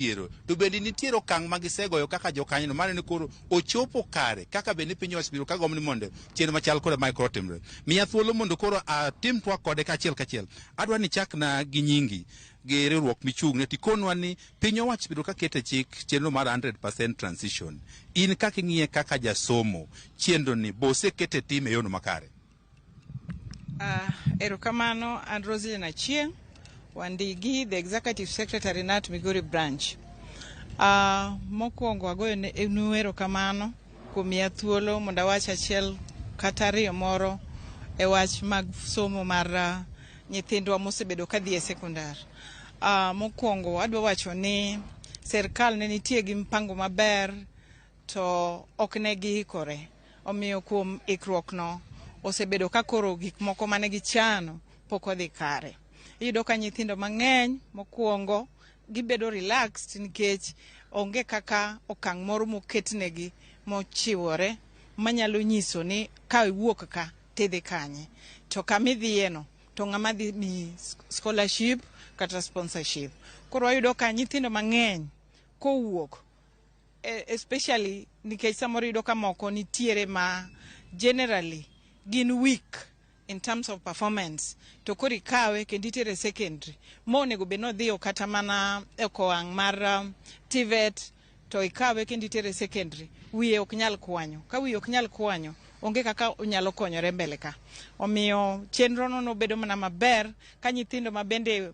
Yiero to bende nitiere okang' ma gisegoyo kaka jokanyono maneno ni koro ochopo kare kaka bende piny owacho biro ka gombo ni mondo chenro machal kode mae koro otimre. Miya thuolo mondo koro atim twak kode kachiel kachiel. Adwa ni ichakna gi nyingi gi riwruok michung'ne tikonwa ni piny owacho biro ka kete chik chenro mar 100% transition. In kaka ing'iye kaka jasomo, chenro ni bo osekete tim e yono makare? Erokamano, an Roselyn Achieng' Wandigi, the Executive Secretary KNUT Migori Branch. Mokwongo agoyo nu erokamano kuom miya thuolo mondo awach achiel kata ariyo moro e wach mag somo mar nyithindwa mosebedo kadhi e sekondar. Mokwongo adwa wacho ni serikal ne nitie gi mpango maber to ok ne giikore. Omiyo kuom ikruok no osebedo ka koro gik moko mane gichano pok odhi kare. Iyudo ka nyithindo mang'eny mokwongo gibedo relaxed nikech onge kaka okang' moro moketnegi mochiwore manyalo nyiso ni ka iwuok ka tidhi kanye. To kama idhiye no to ng'ama dhi miyi scholarship kata sponsorship. Koro wayudo ka nyithindo mang'eny kowuok especially nikech samoro iyudo ka moko nitiere ma generally gin weak in terms of performance to koro ikawe kendo itere secondary ma onego bed ni odhiyo kata mana e okang' mar TVET to ikawe kendo itere secondary wiye ok nyal kwanyo ka wiye ok nyal kwanyo onge kaka onyalo konyore mbele ka omiyo chenro no nobedo mana maber ka nyithindo ma bende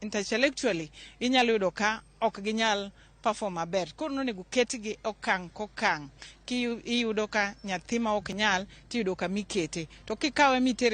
intellectually inyalo yudo ka ok ginyal perform maber koro nonego ketgi okang' kokang' iyudo ka nyathi ma ok nyal tiyudo kama ikete to kikawe mitere.